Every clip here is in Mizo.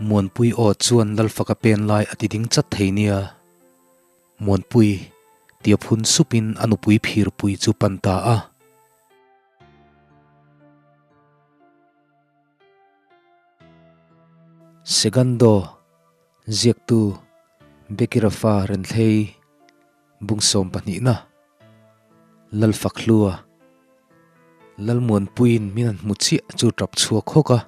Muanpui aw chuan Lalfaka pen lai a ti ding chat thei nia. Muanpui, tia phun supin a nupui phirpui chu pan ta a. Segundo, ziaktu Becky Rafa Renthlei Bungsawm pahnihna, Lalfakhlua, Lalmuanpuiin min han hmu chiah chu tap chhuak hawk a,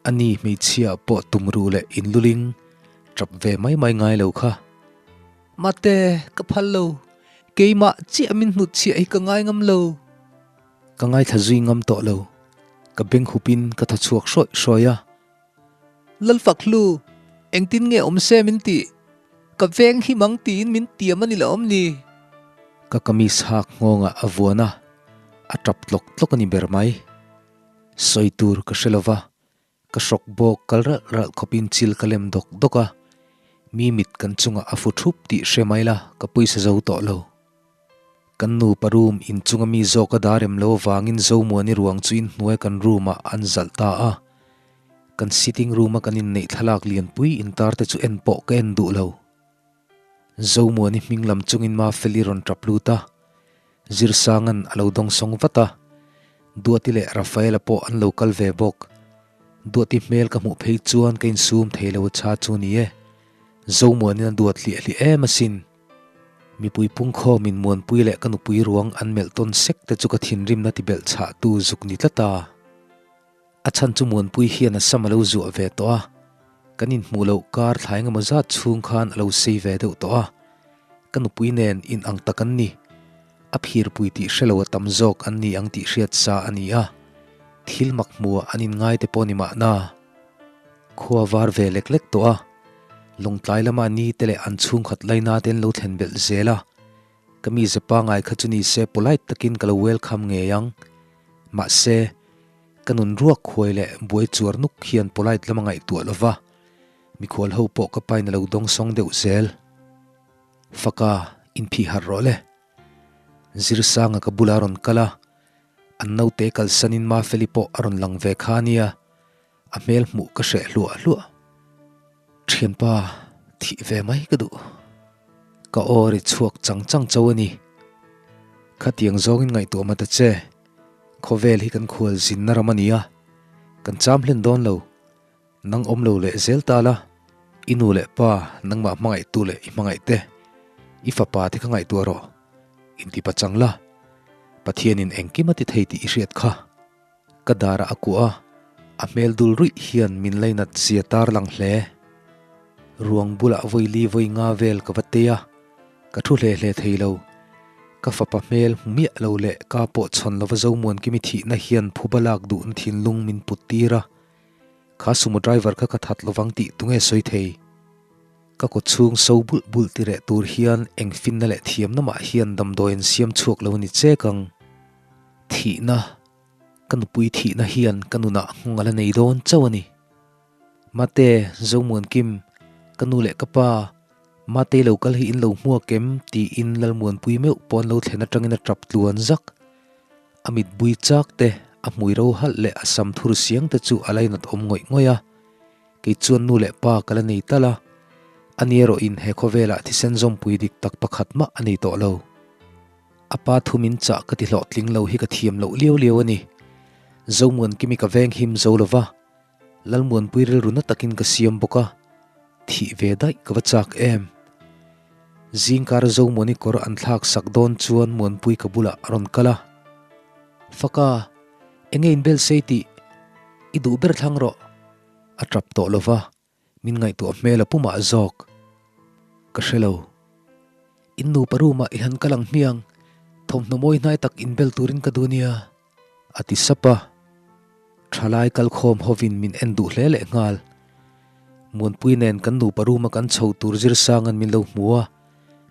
ani hmeichhia pawh tumruh leh inluling tap ve mai mai ngai lo kha. Mate, ka phal lo, keimah chiah min hnutchhiah hi ka ngai ngam lo. Ka ngaithla zui ngam tawh lo, ka beng hupin ka thaw chhuak hrawih hrawih a. Lalfakhlu, engtin nge awm se min tih? Ka veng hi mang tiin min tiam a ni lo awm ni? Ka kamis hak nghawngah a vuan a, a tap tlawk tlawk a ni ber mai. Sawi tur ka hre lo va, ka hrawk bawk kal ralh ralh khawpin chil ka lem dawk dawk a, mi mit kan chungah a fu thup tih hre mai la ka pawisa zo tawh lo. Kan nupa room inchunga mi zawk a dar em lo avangin Zomuani ruang chu inhnuai kan room ah an zalh ta a. Kan sitting room a kan inneih thlalak lianpui intar te chu en pawh ka en duh lo. Zomuani hming lam chungin Mafeli rawn tap lut a, Zirsanga'n a lo dawngsawng vat a, Duati leh Rafaela pawh an lo kal ve bawk. Duati hmel ka hmuh phei chuan ka insum thei lo a cha chu ni e. Zomuani'n a duat hliah hliah em asin. Mipui pungkhawmin Muanpui leh ka nupui ruang an melh tawn sek te chu ka thinrimna ti belh chhahtu zuk ni tlat a. A chhan chu Muanpui hian a sam a lo zuah ve tawh a, kan inhmuh loh kar thla engemaw zat chhung khan a lo sei ve deuh tawh a, ka nupui nen in ang tak an ni. A phirpui tih hre lo a tam zawk an ni ang tih hriat sa a ni a, thil mak hmuh ah an inngai te pawh ni mahna. Khua var ve lek lek tawh a, lawngtlai lama ni te leh an chhungkhat laina te an lo thlen belh zel a, ka mize pangai kha chu ni se polite takin ka lo welcome ngei ang. Mahse. Ka nun ruak khuai leh buai chuar nuk hian polite lam a ngaihtuah lo va, mikhual ho pawh ka pain a lo dawngsawng deuh zel. Faka, inphih harh rawh le. Zirsanga ka bula rawn kal a, an naute kalsanin Mafeli pawh a rawn lang ve kha ania, a hmel hmuh ka hreh hluah hluah. Thianpa, thih ve mai ka duh. Ka aw ri chhuak chang chang cho a ni. Khatiang zawngin ngaihtuah mah ta che. Khawvel hi kan khual zinna ram a ni a, kan cham hlen dawn lo. Nang awm lo leh zel ta la, i nu leh pa nangmah hmangaihtu leh i hmangaih te, i fapa te kha ngaihtuah rawh. Inti pachang la, Pathianin engkim a ti thei tih i hriat kha. Ka darah a kuah a, a hmel dul ruih hian min lainat zia tar lang hle. Ruang bulah vawi li vawi nga vel ka va tei a, ka thu hle hle thei lo. Ka fapa hmel hmu miah lo leh ka pawh chhawn lova Zomuankimi thihna hian phuba lak duhna thinlung min put tir a, kha sumo driver kha ka that lovang tih tunge sawi thei? Ka kawt chhung so bulh bulh ti reh tur hian eng finna leh thiamna mah hian damdawi an siam chhuak lo a ni chek ang. Thihna, ka nupui thihna hian ka nunah nghawng a la nei dawn chauh a ni. Mate, Zomuankim, ka nu leh ka pa, Matei lo kal hi in lo hmuak em? tiin Lalmuanpui meuh pawh an lo thlen atangin a tap tluan zak. A mit bui chak te, a hmui ro halh leh a sam thur siang te chu a lainat awm ngawih ngawih a. Kei chuan nu leh pa ka la nei tal a, ani erawhin he khawvelah thisen zawmpui dik tak pakhat mah a nei tawh lo. A pa thu min chah ka ti hlawhtling lo hi ka thiam loh liau liau a ni. Zomuankimi ka veng him zo lo va, Lalmuanpui rilru na takin ka siam bawk a, thih ve daih ka va chak em. Zingkar Zomuani kawr an thlak sak dawn chuan Muanpui ka bulah a rawn kal a. Faka, enge in bel sei tih i duh ber thlang rawh. A tap tawh lo va, Min ngaihtuah hmel a pumah zawk ka hre lo. In nupa room ah i han kal ang hmiang, thawmhnaw mawi hnai tak inbel turin ka duh nia, a ti sap a. Thalai kalkhawm hovin min en duh hle leh nghal. Muanpui nen kan nupa room a kan chho tur Zirsanga'n min lo hmu a,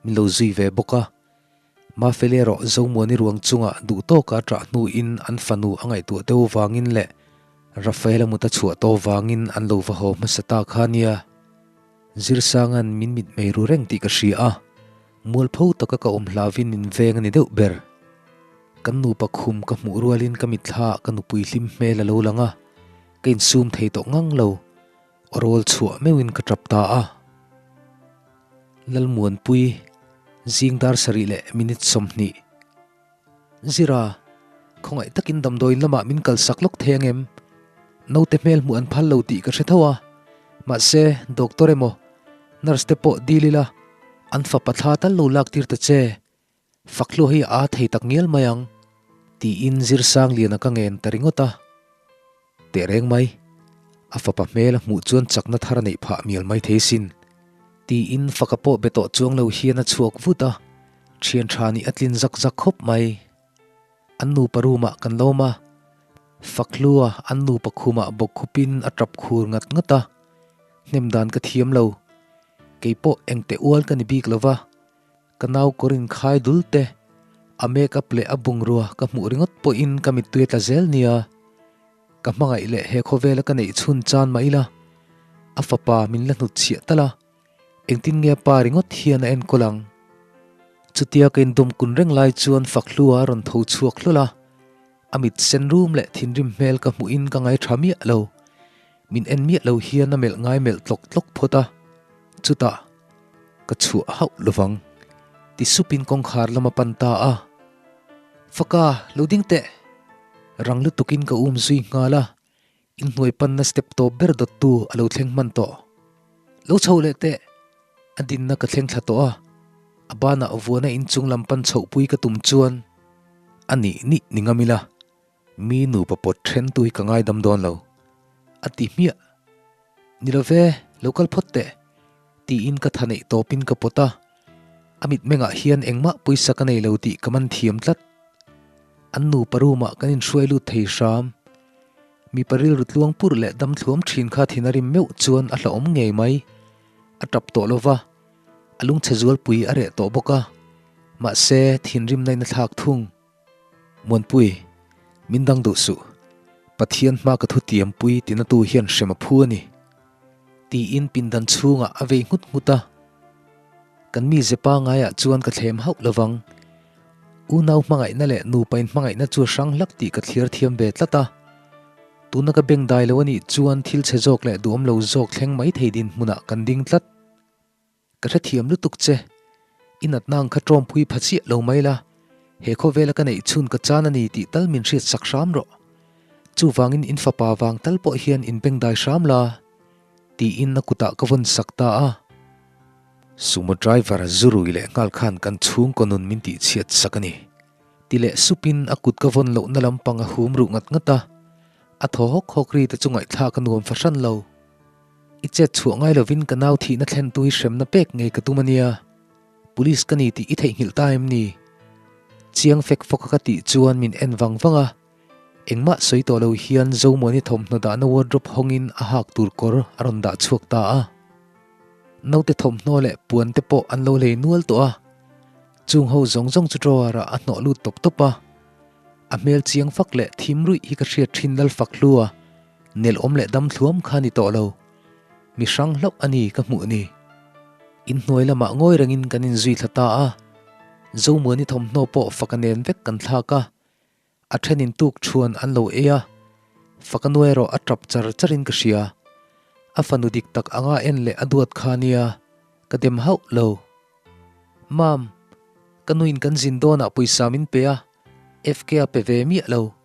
min lo zui ve bawk a. Mafeli erawh Zomuani ruang chungah duh tawka ṭah hnuin an fanu a ngaihtuah deuh vangin leh Rafaela mut a chhuah tawh vangin an lo va haw hmasa ta kha nia. Zirsanga'n min mitmei ru reng tih ka hria a, mualpho taka ka awm hlauhin min veng a ni deuh ber. Kan nupa khum ka hmuh rualin ka mitthla ah ka nupui hlim hmel a lo lang a, ka insum thei tawh ngang lo. Aw rawl chhuah meuhin ka tap ta a. Lalmuanpui, zing dar sarih leh minute 20. Zira, khawngaih takin damdawiin lamah min kalsak lawk thei angem? Naute hmel hmuh an phal lo tih ka hre tho a, mahse doctor emaw nurse te pawh dil ila an fapa thla tal lo lak tir ta che, Fakhluah hi a thei tak ngial mai ang tiin Zirsangliana ka ngen ta ringawt a. Teh reng mai, a fapa hmel a hmuh chuan chakna thar a neih phah mial mai thei sin. Tiin faka pawh be tawh chuang lo hian a chhuak vut a, thian tha nih a tlin zak zak khawp mai. An nupa room ah kan lo awm a, Fakhlua an nupa khumah bawk khupin a tap khur ngat ngat a, hnem dan ka thiam lo. Kei pawh engteh ual ka ni bik lo va. Ka nau kawr inkhai dul te, a make up leh a bungrua ka hmuh ringawt pawhin ka mittui a tla zel nia. Ka hmangaih leh he khawvela ka neih chhun chan mah ila, a fapa min la hnut chhiah tal a, engtin nge a pa ringawt hian a enkawl ang? Chutia ka indawm kun reng lai chuan Fakhlua a rawn tho chhuak hlawl a, a mit sen rum leh thinrim hmel ka hmuhin ka ngaithla miah lo. Min en miah lo hian a melh ngai melh tlawk tlawk phawt a, chutah, Ka chhuah hauh lovang, ti supin kawngkhar lam a pan ta a. Faka, lo ding teh! Rang lutukin ka um zui nghal a, inhnuai panna step tawp ber dawttu a lo thleng hman tawh. Lo chho leh teh! A dinna ka thleng thla tawh a, a banah vuana inchung lam pan chhohpui ka tum chuan a nih nih ni ngam ila, mi nupa pawt then tu hi ka ngaidam dawn lo, a ti hmiah. Ni lo ve, lo kal phawt teh, tiin ka tha neih tawpin ka pawt a. A mitmengah hian engmah pawisa ka nei lo tih ka man thiam tlat. An nupa room-ah kan inhruai lut thei hram. Mipa rilru tluang pur leh dam thluam thin kha thin a rim meuh chuan a hlauhawm ngei mai. A tap tawh lo va, a lungchhe zualpui a reh tawh bawk a. Mahse, thinrimna in a thlak thung. Muanpui, min dang duh suh. Pathian hma ka thu tiampui tinatu hian hrem a phu a ni. Tiin pindan chhungah a vei nghut nghut a. Kan mi ze pangaiah chuan ka thlem hauh lovang. Unau hmangaihna leh nupa inhmangaihna chu a hrang hlak tih ka thlir thiam ve tlat a. Tuna ka beng dai lo a nih chuan thil chhe zawk leh duhawm lo zawk thleng mai thei dinhmunah kan ding tlat. Ka hrethiam lutuk che. I natna ang kha ṭawmpui pha chiah lo mai la, he khawvela ka neih chhun ka chan a ni tih tal min hriat sak hram rawh. Chuvangin in fapa vang tal pawh hian in bengdai hram la, tiin a kutah ka vawn sak ta a. Sumo driver zu rui leh nghal khan kan chhungkaw nun min tih chhiat sak a ni, ti leh supin a kut ka vawn lohna lampang a hum ruh ngat ngat a. A thaw hawk hawk ri te chu ngaihthlak a nuam fahran lo. I chet chhuah ngai lovin ka nau thihna thlentu hi hremna pek ngei ka tum a nia. Police ka ni tih i theihnghilh ta em ni? Chiang fek fawk a ka tih chuan min en vang vang a. Engmah sawi tawh lo hian Zomuani thawmhnaw dahna wardrobe hawngin a hak tur kawr a rawn dah chhuak ta a. Naute thawmhnaw leh puan te pawh an lo lei nual tawh a. Chung ho zawng zawng chu drawer ah a hnawh lut tawp tawp a. A hmel chiang fak leh thim ruih hi ka hriat thin Lalfak Hlua. Nelawm leh dam thluam kha ni tawh lo. Mi hrang hlauh a ni ka hmuh ni. Inhnuai lamah ngawi rengin kan inzui thla ta a. Zomuani thawmhnaw pawh faka nen vek kan thlak a. A thenin tuk thuan an lo ei a. Faka nu erawh a tap char charin ka hria. A fanu dik tak anga en leh a duat kha nia, ka dem hauh lo. Mam, ka nuin kan zin dawnah pawisa min pe a, FK a pe ve miah lo.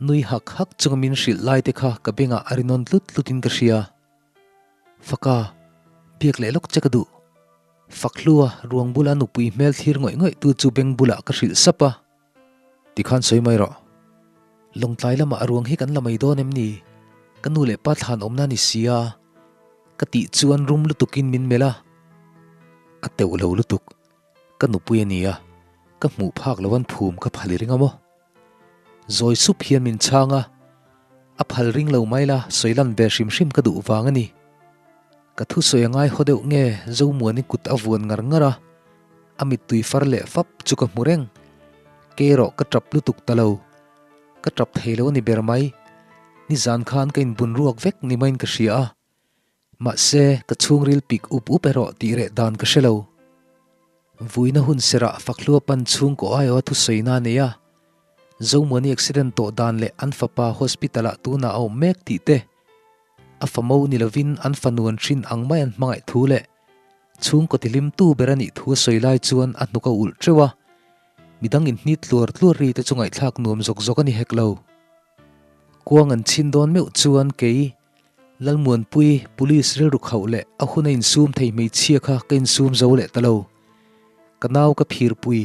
Nui hak hak chunga min hrilh lai te kha ka bengah a rinawn tlut tlut in ka hria. Faka, biak leh lawk che ka duh. Fakhlua, ruang bula nupui hmel thlir ngawih ngawih tu chu beng bulah ka hrilh sap a. Tikhan sawi mai rawh. Lawngtlai lamah ruang hi kan la mai dawn em ni? Ka nu leh pa thlan awmna ni si a. Ka tih chuan rum lutukin min melh a. A teuh lo lutuk. Ka nupui a ni a, ka hmuh phak lo an phum ka phal i ring a maw? Zawi sup hian min chhang a, a phal ring lo mai la sawi lan ve hrim hrim ka duh vang a ni. Ka thusawi a ngai haw deuh nge Zomuani kut a vuan ngar ngar a, a mittui far leh fap chu ka hmu reng. Kei erawh ka tap lutuk ta lo. Ka tap thei lo a ni ber mai. Nizan khan ka inbun ruak vek ni maiin ka hria a. Mahse, ka chhungril pik up up erawh tih reh dan ka hre lo. Vuina hun serah Fakhlua pan chhungkaw aiaw a thusawi na a nei a. Zomuani accident tawh dan leh an fapa hospital-ah tunah a awm mek tih te. A famo ni lovin an fanu an hrin ang mai an hmangaih thu leh chhungkaw tihlimtu ber a nih thu a sawi lai chuan a hnuk a ulh teuh a, midang inhnit tluar tluar ri te chu ngaihthlak nuam zawk zawk a ni hek lo. Kuang an chhin dawn meuh chuan kei Lalmuanpui Police rilru khauh leh a hun a insum thei hmeichhia kha ka insum zo leh ta lo. Ka nau ka phirpui,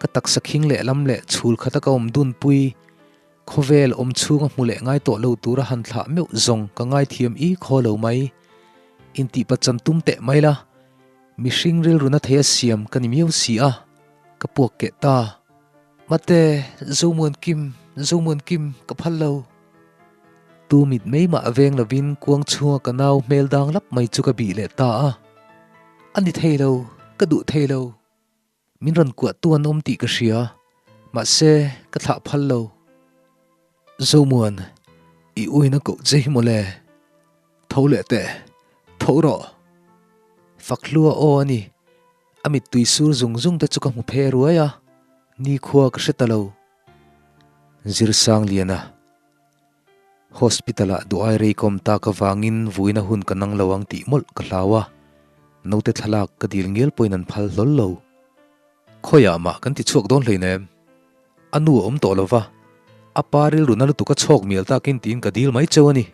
ka taksa khing lehlam leh chhul khata ka awm dunpui, khawvel awm chhunga hmu leh ngai tawh lo tura han thlah meuh zawng ka ngaithiam i khaw lo mai. Intihpachan tum teh mai la, mihring rilru na thei a siam ka ni miau si a, ka puak keh ta. Mate, Zomuankim, Zomuankim, ka phal lo. Tu mit mai mah a veng lovin kuang chhunga ka nau hmel dang lap mai chu ka bih leh ta a. A ni thei lo, ka duh thei lo. Min rawn kuah tu an awm tih ka hria, mahse ka thlah phal lo. Zomuan, i uina koh che hi mawle. Tho leh teh, tho rawh. Fakhlua aw a ni. A mittui sur zung zung te chu ka hmu phe ruai a, nikhua ka hre ta lo. Zirsangliana Hospital ah duh ai rei kawm tak avangin vuina hun ka nang lo ang tih mawlh ka hlau a, naute thlalak ka dil ngial pawhin an phal hlawl lo. Khawiah mah kan ti chhuak dawn hleinem. A nu a awm tawh lo va, a pa rilru na lutuk a chhawk mial takin tiin ka dil mai cheu a ni.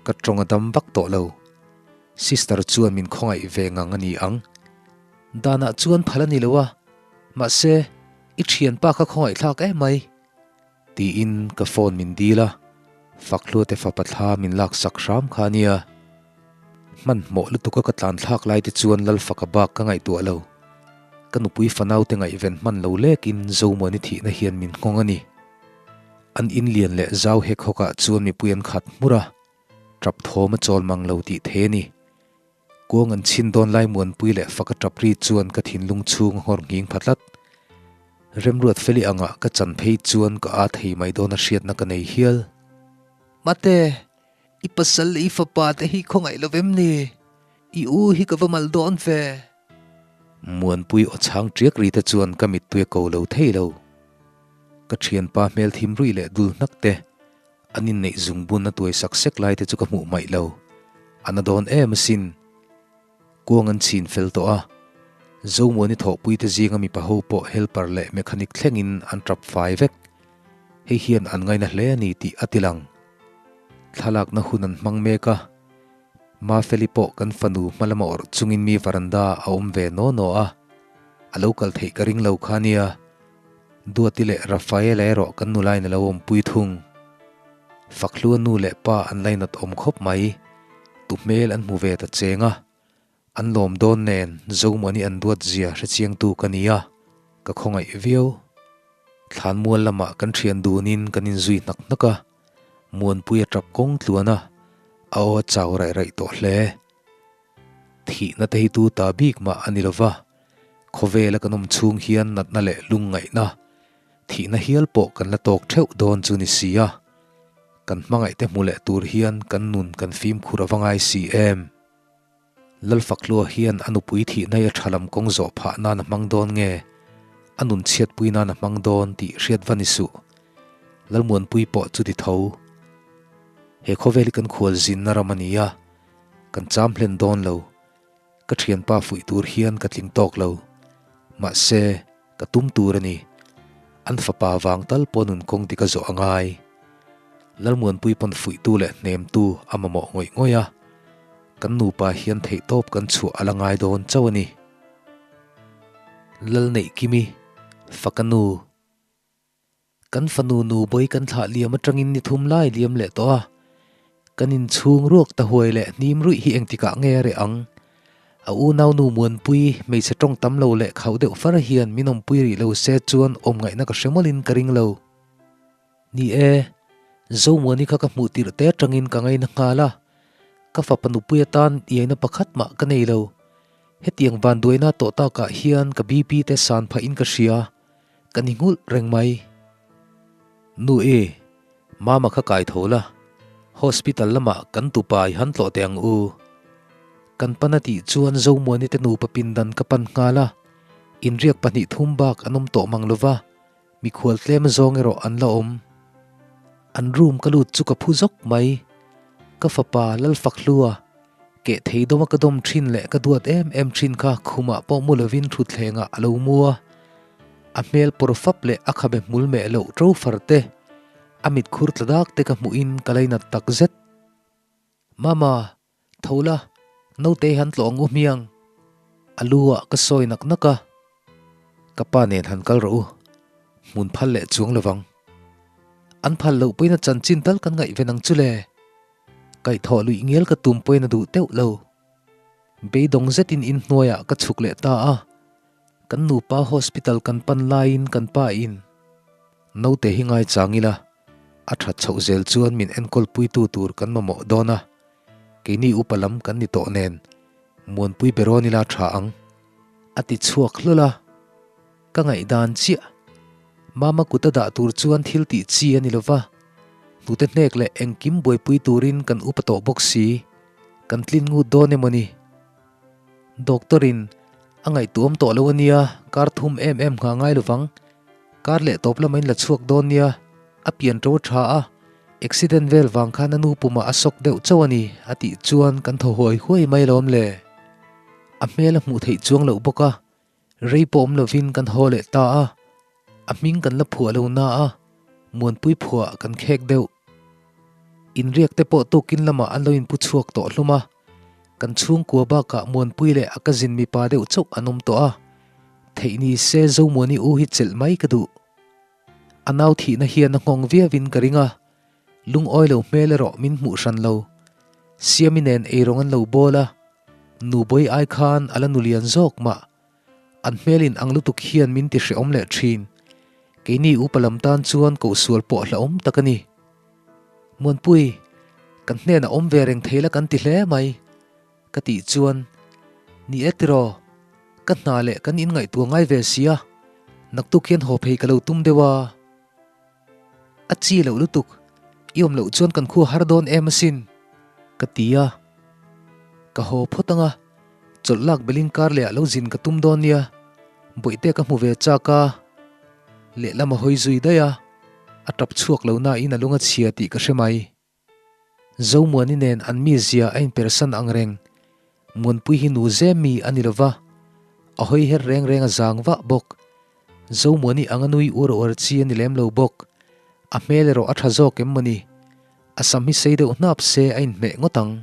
Ka tawng a dam vak tawh lo. Sister chuan min khawngaih ve ngang a ni ang. Danah chuan phal a ni lo a, mahse, I thianpa kha khawngaihthlak em mai? Tiin ka phone min dil a, Fakhlua te fapa thla min laksak hram kha a nia. Hmanhmawh lutuka ka tlan thlak lai te chuan Lalfaka bak ka ngaihtuah lo. Ka nupui fanau te ngaihven hman lo lekin Zomuani thihna hian min nghawng a ni. An in lian leh zau hek hawkah chuan mipui an khat hmur a, tap thawm a chawl mang lo tih thei a ni. Kuang an chhin dawn lai Muanpui leh Faka tap ri chuan ka thinlung chhung a nghawr nghing pha tlat. Remruat Feli angah ka chan phei chuan ka aa thei mai dawn a hriatna ka nei hial. Mate, i pasal leh i fapa te hi khawngaih lo vem ni? I u hi ka va mal dawn ve. Muanpui aw chhang ṭiak ri te chuan ka mittui a ko lo thei lo. Ka ṭhianpa hmel thim ruih leh dul hnak te An inneih zungbun a tuai sak sek lai te chu ka hmuh hmaih lo. A na dawn em asin. Kuang an chhin fel tawh a. Zomuani thawhpui te zinga mipa ho pawh helper leh mechanic thlengin an tap fai vek. Hei hian an ngaina hle a ni tih a ti lang. Thlalakna hun an hmang mek a. Mafeli pawh kan fanu hmalama awrh chungin mi varanda a awm ve naw naw a. A lo kal theih ka ring lo kha nia. Duati leh Rafaela erawh kan nulain a lo awmpui thung. Fakhlua nu leh pa an lainat awm khawp mai. Tu hmel an hmu ve ta cheng a. An lawm dawn nen Zomuani an duat zia hrechiangtu ka ni a, ka khawngaih viau. Thlanmual lamah kan thian dunin kan inzui hnak hnak a, Muanpui a tap kawng tluan a, a aw a chau raih raih tawh hle. Thihna te hi tu ta bik mah a ni lo va, khawvela kan awm chhung hian natna leh lungngaihna, thihna hial pawh kan la tawk theuh dawn chu ni si a. Kan hmangaihte hmu leh tur hian kan nun kan fimkhur a va ngai si em? Lalfakhlua hian a nupui thihna hi a tha lam kawng zawh phah nan a hmang dawn nge, a nun chhiatpui nan a hmang dawn tih hriat va ni suh. Lalmuanpui pawh chu ti tho. He khawvel hi kan khualzinna ram a ni a. Kan cham hlen dawn lo. Ka thianpa fuih tur hian ka tling tawk lo. Mahse, ka tum tur a ni. An fapa vang tal pawh nun kawng dik a zawh a ngai. Lalmuanpui pawn fuihtu leh hnemtu a mamawh ngawih ngawih a. Kan nupa hian theihtawp kan chhuah a la ngai dawn chauh a ni. Lalneihkimi, Faka nu. Kan fanu nu bawi kan thlah liam atangin ni thum lai liam leh tawh a, kan inchhung ruak ta huai leh hnim ruih hi engtikah nge a reh ang? A unau nu Muanpui, hmeichhe tawng tam lo leh khauh deuh far hian min awmpui rih lo se chuan awm ngaihna ka hre mawlhin ka ring lo. Ni e, Zomuani kha ka hmuh tirh te atangin ka ngaina nghal a, ka fapa nupui atan iaina pakhat mah ka nei lo. Hetiang vanduaina tawh takah hian ka BP te san phahin ka hria. Ka ni nghulh reng mai. Nu e, Mama kha kai tho la, hospital lamah kan tupa i han tlawh teh ang u. Kan pan a tih chuan Zomuani te nupa pindan ka pan nghal a, inriak pahnih thum bak an awm tawh mang lova, mikhual tlem zawng erawh an la awm. An room ka lut chu ka phu zawk mai. Ka fapa Lalfakhlua, keh thei dawma ka dawm thin leh ka duat em em thin kha khumah pawh mu lovin thutthlengah a lo mu a. A hmel pawr fap leh a khabe hmul meh loh ṭo far te, a mit khur tla dak te ka hmuhin ka lainat tak zet. Mama, tho la, naute han tlawh ang u hmiang. A lu ah ka sawi nak nak a. Ka pa nen han kal rawh u, hmun phal leh chuang lovang. An phal loh pawhin a chanchin tal kan ngaihven ang chu le. Kaihthawh luih ngial ka tum pawhin a duh teuh lo. Beidawng zetin inhnuaiah ka chhuk leh ta a. Kan nupa hospital kan pan laiin kan pa in naute hi ngaichang ila, a that chhoh zel chuan min enkawl puitu tur kan mamawh dawn a, keini upa lam kan ni tawh nen Muanpui be rawn ila tha ang, a ti chhuak hlawl a, ka ngaihdan chiah. Mama kut a dah tur chuan thil tih chi a ni lova, hnute hnek leh engkim buaipui turin kan upa tawh bawk si, kan tlin ngut dawn emaw ni? Doctor in a ngaihtuam tawh lo ania, kar thum em em nghah ngai lovang. Kar leh tawp lama in la chhuak dawn nia, a pian to tha a, accident vel vang khan a nu pumah a sawk deuh chauh a ni a tih chuan kan thaw huai huai mai alawm le. A hmel a hmuh theih chuang loh bawk a, rei pawh awm lovin kan haw leh ta a, a hming kan la phuah lo na a, Muanpui phuah kan khek deuh. Inriak te pawh tukin lamah an lo inpu chhuak tawh hlawm a, kan chhungkua bakah Muanpui leh a cousin mipa deuh chauh an awm tawh a, theih ni se Zomuani u hi chelh mai ka duh. A nau thihna hian a nghawng viauin ka ring a, lungawi lo hmel erawh min hmuh hran lo. Siami nen eirawng an lo bawl a, Nubawi ai khan a la nu lian zawk mah. An hmelin ang lutuk hian min ti hrehawm leh thin. Keini upa lam tan chuan kohsual pawh hlauhawm tak a ni. Muanpui, kan hnenah awm ve reng thei la kan ti hle mai, ka tih chuan, Ni e tiraw, ka hna leh kan inngaihtuah ngai ve sia, naktuk hian haw phei ka lo tum deuh a. A chi loh lutuk, i awm loh chuan kan khua har dawn em asin, ka ti a. Ka haw phawt ang a, chawlh lak belin kar leh ah lo zin ka tum dawn nia, bawihte ka hmu ve chak a, lehlam a hawi zui daih a, a tap chhuak lo nain a lung a chhia tih ka hre mai. Zomuani nen an mizia a inpersan ang reng. Muanpui hi nu zem mi a ni lo va, a hawi her reng reng a zang vah bawk. Zomuani anga nui uar uar chi a ni lem lo bawk. A hmel erawh a tha zawk em mawni? A sam hi sei deuh hnap se a inhmeh ngawt ang.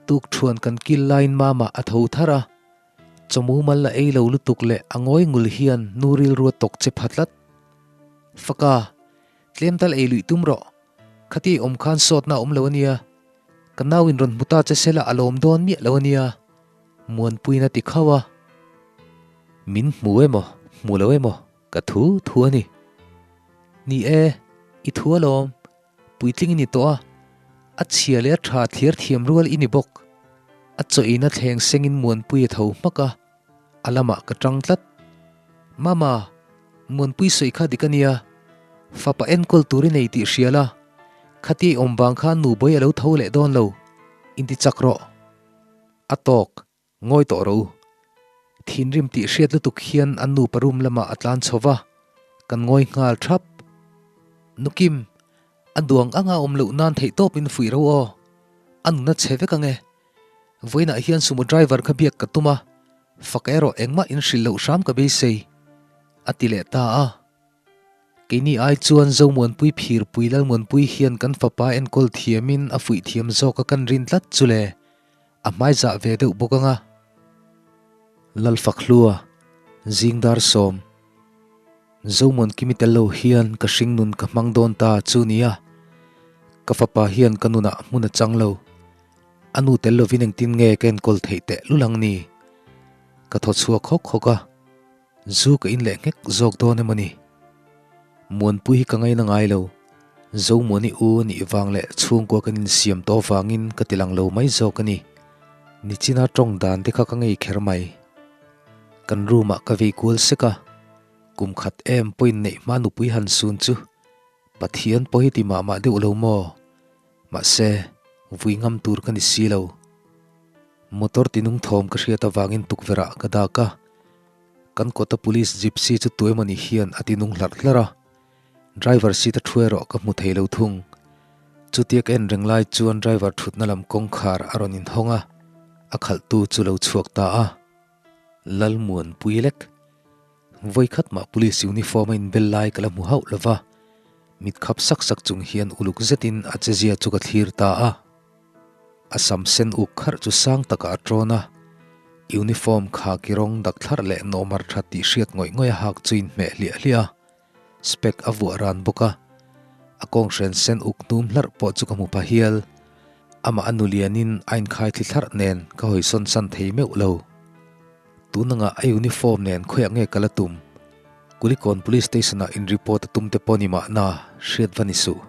Tukṭhuan kan kil laiin Mama a tho thar a, chawmu mal la ei lo lutuk leh a ngawi ngul hian nu rilru a tawk che pha tlat. Faka, tlem tal ei luih tum rawh. Khati awm khan sawtna a awm lo a nia, ka nau in rawn hmu ta che sela a lawm dawn miah lo a nia, Muanpuiin a ti khauh a. Min hmu emaw, hmu lo emaw, ka thu thu a ni. Ni e, i thu alawm, puitling i ni tawh a, a chhia leh a tha thliar thiam rual i ni bawk. A chawih-in a thleng sengin Muanpui a tho hmak a, a lamah ka tang tlat. Mama, Muanpui sawi kha dik a nia, fapa enkawl tur i nei tih hria la, khatia i awm vang khan nubawi a lo tho leh dawn lo, inti chak rawh. A tawk, ngawi tawh rawh u. Thinrim tih hriat lutuk hian an nupa room lamah a tlan chho va, kan ngawi nghal thap. Nukim, a duang anga awm loh nan theihtawpin fuih ro aw, a nuna chhe vek ange. Vawiinah hian sumo driver kha biak ka tum a, fak erawh engmah in hrilh loh hram ka beisei, a ti leh ta a. Keini ai chuan Zomuanpui Phirpui Lalmuanpui hian kan fapa enkawl thiamin a fuih thiam zawk a kan rin tlat chu le, a hmaizah ve deuh bawk ang a. Lalfakhlua, Zingdar Sawm. Zomuankimi tel lo hian ka hringnun ka hmang dawn ta chu nia. Ka fapa hian ka nunah hmun a chang lo. A nu tel lovin engtin nge ka enkawl theih teh lul ang ni? Ka thaw chhuak hawk hawk a, zu ka in leh nghek zawk dawn emaw ni? Muanpui hi ka ngaina ngai lo. Zomuani u a nih vang leh chhungkua kan insiam tawh avangin ka ti lang lo mai zawk a ni. Nichina tawng dan te kha ka ngei kher mai. Kan room ah ka vei kual sek a. Kum khat em pawhin neih hma nupui han sun chu Pathian pawh hi ti mah mah deuh lo maw? Mahse, vui ngam tur ka ni si lo. Motor tinung thawm ka hriat avangin tukverh ah ka dak a, kan kawta police gypsy chu tuemawni hian a tinung hlarh hlarh a, driver seat a thu erawh ka hmu thei lo thung. Chutia ka en reng lai chuan driver thutna lam kawngkhar a rawn inhawng a, a khalhtu chu lo chhuak ta a. Lalmuanpui lek. Vawikhat mah police uniform a inbel lai ka la hmu hauh lo va, mit khap sak sak chung hian uluk zetin a chezia chu ka thlir ta a. A sam sen uk kharh chu sang takah a tawn a, uniform khaki rawng dak thlarh leh nawmar tha tih hriat ngawih ngawih a hak chu inhmeh hliah hliah a, spec a vuah ran bawk a, a kawnghren sen uk hnum hlarh pawh chu ka hmu pha hial. Amah a nu lianin a inkhai thli thlarh nen ka hawi sawn san thei meuh lo. Tun anga a uniform nen khawiah nge ka la tum? Kulikawn Police Station ah in report a tum te pawh ni mahna hriat va ni suh.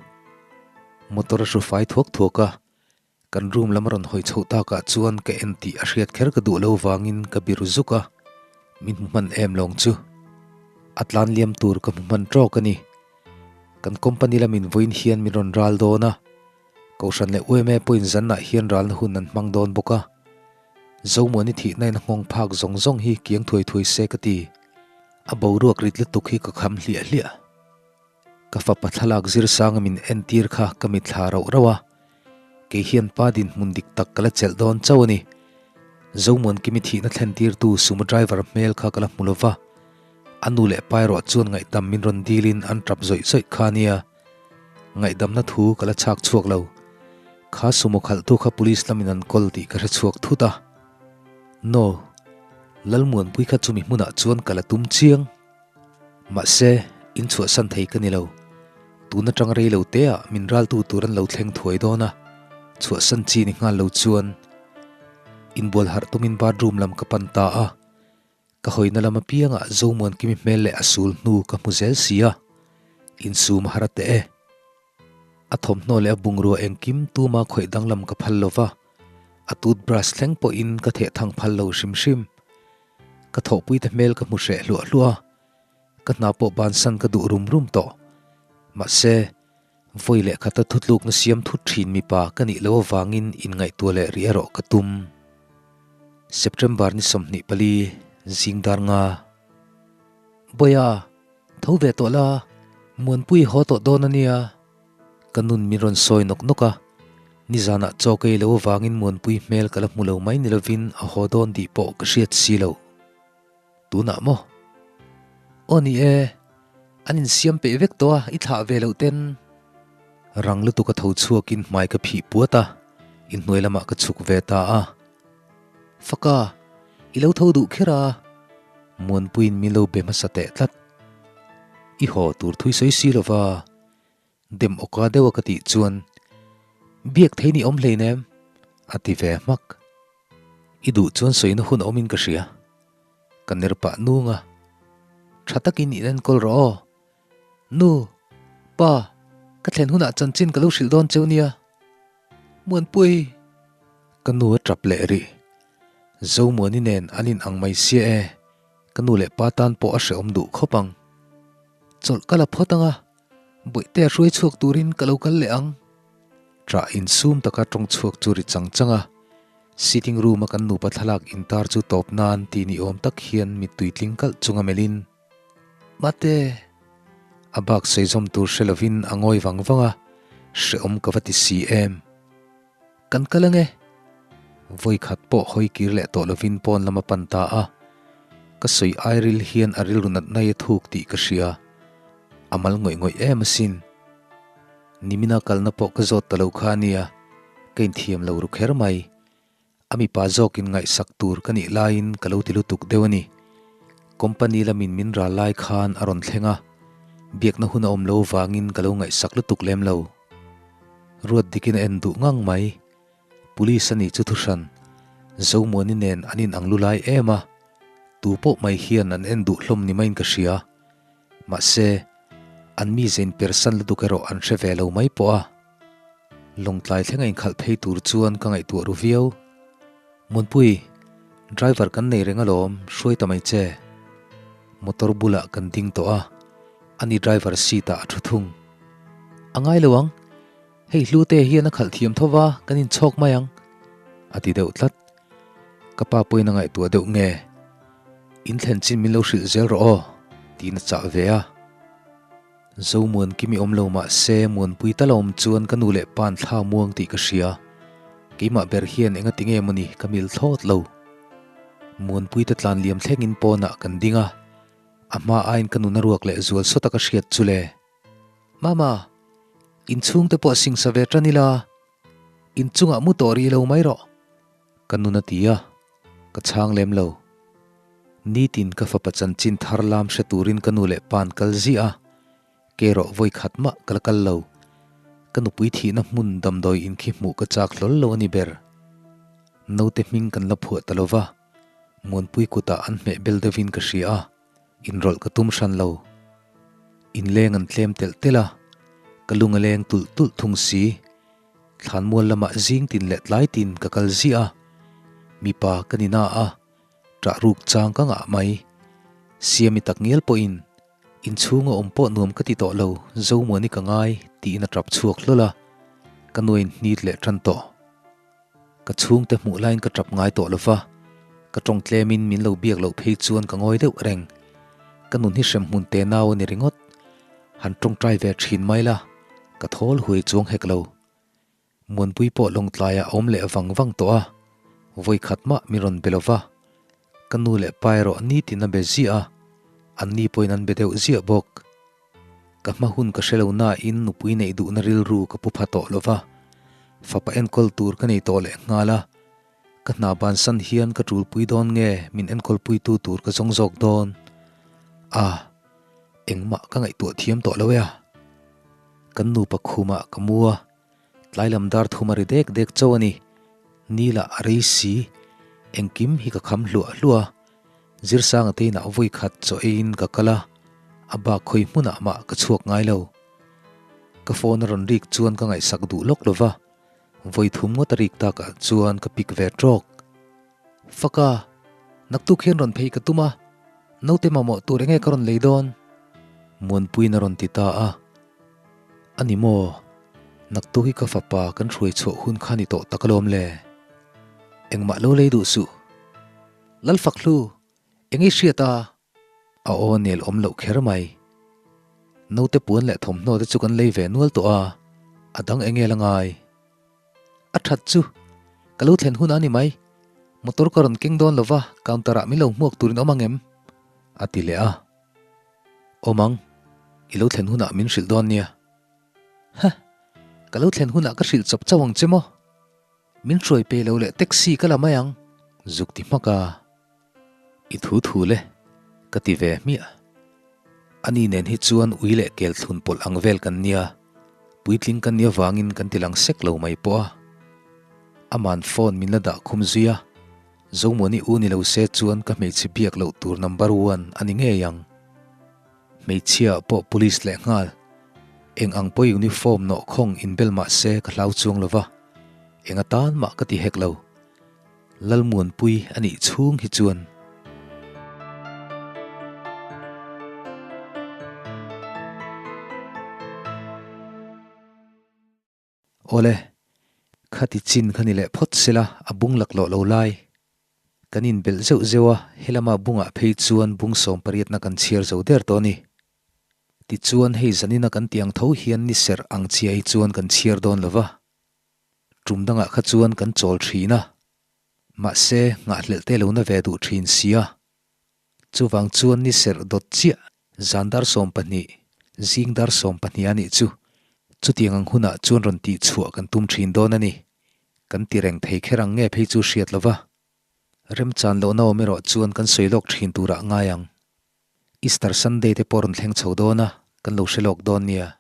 Motor a hru fai thuak thuak a, kan room lam a rawn hawi chhoh takah chuan ka en tih a hriat kher ka duh lo vangin ka biru zuk a, min hmu hman em lawng chu. A tlan liam tur ka hmu hman tawk a ni. Kan company lamin vawiin hian min rawn ral dawn a, Kohhran leh UMA pawhin zanah hian ralna hun an hmang dawn bawk a. Zomuani thihna in a nghawng phak zawng zawng hi kiang thuai thuai se ka ti. A boruak rit lutuk hi ka kham hliah hliah. Ka fapa thlalak zir sanga min entir kha ka mitthla rauh rauh a, kei hian pa dinhmun dik tak ka la chelh dawn chauh a ni. Zomuankimi thihna thlentirtu sumo driver hmel kha ka la hmu lo va, a nu leh pa erawh chuan ngaihdam min rawn dilin an tap zawih zawih kha a nia. Ngaihdamna thu ka la chhak chhuak lo. Kha sumo khalhtu kha police lamin an kawl tih ka hre chhuak thut a. No. Lalmuanpui kha chumi hmunah chuan ka la tum chiang. Mahse, in chhuahsan thei ka ni lo. Tun atang rei lo te ah min raltu tur an lo thleng thuai dawn a, chhuahsan chi ni nghal lo chuan inbual harh tumin bathroom lam ka pan ta a. Ka hawina lam apiangah Zomuankimi hmel leh a sul hnu ka hmu zel si a, insum a har a teh e. A thawmhnaw leh a bungrua engkim tuma khawih danglam ka phal lo va, a toothbrush thleng pawhin ka theh thang phal lo hrim hrim. Ka thawhpuite hmel ka hmu hreh hluah hluah a, ka hna pawh bansan ka duh rum rum tawh. Mahse, vawi leh khata thutlukna siam thut thin mipa ka nih loh avangin inngaihtuah leh rih erawh ka tum. September ni 24, zing dar nga. Bawiha, tho ve tawh la, Muanpui haw tawh dawn a nia. Ka nun min rawn sawi nawk nawk a, nizanah chaw ka ei lo avangin Muanpui hmel ka la hmu lo mai ni lovin a haw dawn tih pawh ka hriat si lo. Tunah maw? Aw ni e, an insiam peih vek tawh a, i thlah ve loh ten. Rang lutuk a tho chhuakin hmai ka phih puat a, inhnuai lamah ka chhuk ve ta a. Faka, i lo tho duh kher a, Muanpuiin min lo be hmasa teh tlat. I haw tur thui sawi si lova. Dem awka deuha ka tih chuan, Biak thei ni awm hleinem, a ti ve hmak. I duh chuan sawina hun a awmin ka hria. Ka ner pah nung a, Tha takin in enkawl rawh aw. Nu, pa, ka thlen hunah chanchin ka lo hrilh dawn cheu nia. Muanpui! Ka nu a tap leh rih. Zomuani nen an in ang mai sia e, ka nu leh pa tan pawh a hrehawm duh khawp ang. Chawlh ka la phawt ang a, Bawihte a hruai chhuak turin ka lo kal leh ang. Ṭah insum taka ṭawng chhuak chu ri chang chang a, sitting room a kan nupa thlalak intar chu tawp nan ti ni awm tak hian mittui tling kalh chunga melhin, Mate! A bak sawi zawm tur hre lovin a ngawi vang vang a, hrehawm ka va ti si em. Kan kal ange. Vawi khat pawh hawi kir leh tawh lovin pawn lam a pan ta a. Ka sawi ai ril hian a rilru nat nai a thuk tih ka hria. A mal ngawih ngawih em asin. Nimina kalna pawh ka zawt ta lo kha ania, ka inthiam lo ru kher mai. A mipa zawkin ngaihsak tur ka nih laiin ka lo ti lutuk deuh a ni. Company lamin min ral lai khan a rawn thleng a, biakna hun a awm lo vangin ka lo ngaihsak lutuk lem lo. Ruat dikin a en duh ngang mai. Police a nih chu thuhran, Zomuani nen an inang lu lai em a, tu pawh mai hian an en duh hlawm ni maiin ka hria. Mahse, an mi zein persan lutuk erawh an hre ve lo mai pawh a. Lawngtlai thlenga inkhalh phei tur chuan ka ngaihtuah ru viau. Muanpui, driver kan nei reng alawm, hruai ta mai che. Motor bulah kan ding tawh a, ani driver seat ah a thu thung. A ngai lo ang, hei Hlute hian a khalh thiam tho va, kan inchhawk mai ang, a ti deuh tlat. Ka pa pawhin a ngaihtuah deuh nge, In thlen chin min lo hrilh zel rawh aw, tiin a chah ve a. Zomuankimi awm lo mah se Muanpui tal a awm chuan ka nu leh pa'n thla muang tih ka hria. Keimah ber hian enga ti nge mawni ka mil thlawt lo. Muanpui te tlan liam thlengin pawnah kan ding a, a hma aiin ka nun a ruak leh zual sawta ka hriat chu le. Mama, inchhungte pawh singsa ve tan ila, inchungah mu tawh rih lo mai rawh, ka nun a ti a, ka chhang lem lo. Nitin ka fapa chanchin thar lam hre turin ka nu leh pa'n kal ziah a, ke rawh vawi khat mah ka la kal lo. Ka nupui thihna hmun damdawi in khi hmuh ka chak hlawl lo a ni ber. Naute hming kan la phuah ta lo va, Muanpui kutah an hmeh bel deuhin ka hria a, inrawlh ka tum hran lo. Inleng an tlem telh telh a, ka lung a leng tulh tulh thung si. Thlanmual lamah zing tin leh tlai tin ka kal ziah a, mipa ka ni na a, ṭah ruk chang ka ngah mai. Siami tak ngial pawhin, Inchhunga awm pawh nuam ka ti tawh lo, Zomuani ka ngai, tiin a ṭap chhuak hlawl a, ka nuain hnit leh ṭan tawh. Ka chhungte hmuh laiin ka ṭap ngai tawh lo va, ka ṭawng tlemin min lo biak loh phei chuan ka ngawi deuh reng. Ka nun hi hremhmun te nau a ni ringawt. Han ṭawngṭai ve ṭhin mai la, ka thawl huai chuang hek lo. Muanpui pawh lawngtlaiah a awm leh vang vang tawh a, vawi khat mah min rawn be lo va. Ka nu leh pa erawh nitin a be ziah a, anni pawhin an be deuh ziah bawk. Ka hma hun ka hre lo nain nupui neih duhna rilru ka pu pha tawh lo va, fapa enkawl tur ka nei tawh leh nghal a, ka hna bansan hian ka tulpui dawn nge min enkawlpuitu tur ka zawng zawk dawn? A, engmah ka ngaihtuah thiam tawh lo e a. Kan nupa khumah ka mu a, tlai lam dar thum a ri dek dek chauh a ni. Ni lah a rei si, engkim hi ka kham hluah hluah a. Zirsanga te inah vawi khat chaw eiin ka kal a, a bak khawi hmunah mah ka chhuak ngai lo. Ka phone a rawn rik chuan ka ngaihsak duh lawk lo va, vawi thum ngawt a rik takah chuan ka pick ve tawk. Faka, naktuk hian rawn phei ka tum a, naute mamawh tur enge ka rawn lei dawn? Muanpuiin a rawn ti ta a. A ni maw? Naktuk hi ka fapa kan hruai chhuah hun kha ni tawh tak alawm le. Engmah lo lei duh suh. Lalfakhlu, eng i hriat a? A aw nel awm loh kher mai. Naute puan leh thawmhnaw te chu kan lei ve nual tawh a, a dang eng nge la ngai? A that chu, ka lo thlen hun a ni mai. Motor ka rawn keng dawn lo va, counter ah min lo hmuak turin awm ang em? A ti leh a. Awm ang, i lo thlen hunah min hrilh dawn nia. Huh, ka lo thlen hunah ka hrilh chawp chauh ang che maw? Min hruai pe lo leh taxi ka la mai ang, zuk ti hmak a. I thu thu le, ka ti ve hmiah. Ani nen hi chuan ui leh kel thlun pawlh ang vel kan nia, puitling kan nia vangin kan ti lang sek lo mai pawh a. Aman phone min la dah khum zui a, Zomuani u ni lo se chuan ka hmeichhe biak loh tur number one a ni ngei ang. Hmeichhia pawh police leh nghal. Eng ang pawh uniform nawh khawng inbel mah se ka hlau chuang lo va, eng atan mah ka ti hek lo. Lalmuanpui a nih chhung hi chuan. Awle, khati chin kha ni leh phawt sela a bung laklawh lo lai. Kan inbelh zeuh zeuh a, helama bungah phei chuan bung sawm pariatna kan chhiar zo der tawh a ni. Tichuan hei zanina kan tih ang tho hian ni serh ang chiah hi chuan kan chhiar dawn lo va, tum dangah kha chuan kan chawl thin a, mahse nghahhlelh te lo na ve duh thin sia. Chuvang chuan ni serh dawt chiah zan dar 12, zing dar 12 a nih chu. Chutiang ang hunah chuan rawn tih chhuah kan tum thin dawn a ni. Kan ti reng thei kher ang nge phei chu hriat lo va. Remchan lohna awm erawh chuan kan sawi lawk thin turah ngai ang. Easter Sunday te pawh rawn thleng chho dawn a, kan lo hre lawk dawn nia.